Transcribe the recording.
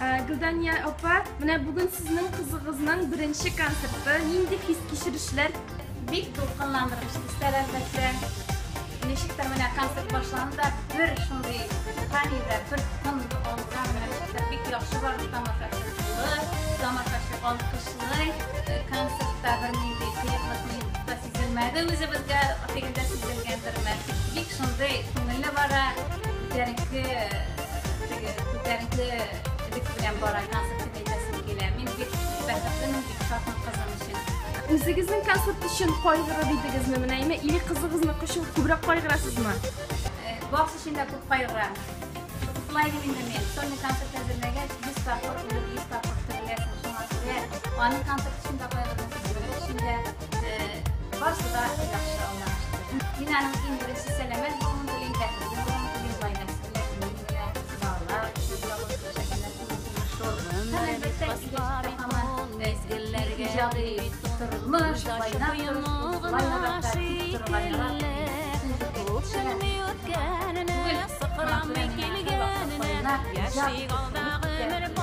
Гөлдания апа, менә бүген сезнең кызыгызның беренче концерты. Нинди хис-кичерешләр? Бик дулкынландыргыч хисләр, әлбәттә. Ничек тә менә концерт башланды да, бер шундый дыхание, бер тын алга, менә ничек бик яхшы барды, тамашачы тулы, тамашачы алкышлый. Концертта бернинди кыеклык та сизелмәде үзебезгә, тегендә сизелгәндерме. Бик шундый күңелле бара, күтәренке, теге күтәренке лек белән бара концерт дип әйтәсем килә. Мин бик бәхетлемен, бик шатмын кызым өчен. Үзегезнең концерт өчен кайгырыр идегезме менә, әйме, или кызыгызныкы өчен күбрәк кайгырасызмы? Барысы өчен дә күп кайгырам. Шулай дим инде мин. Сольный концерт әзерләгәч, 100 тапкыр үлеп, 100 тапкыр тереләсең. Шуңа күрә аның концерт өчен дә кайгырдым, үзебез өчен дә. Барысы да яхшы, Аллага шөкер. Мин аның иң беренче сәламәт булуын телим, бәхетле булуын телим, гаиләсе белән имин генә, балалар өчен табып яшәгәннәр шул. Һәм әлбәттә, киләчәктә һаман иҗади тормыш, кайнап торыш, шулай ярата, тик торырга яратмый. Бөтен җиргә җитешә. Түгел, шуңа күрә мин һәрвакыт кайнап, иҗат итеп,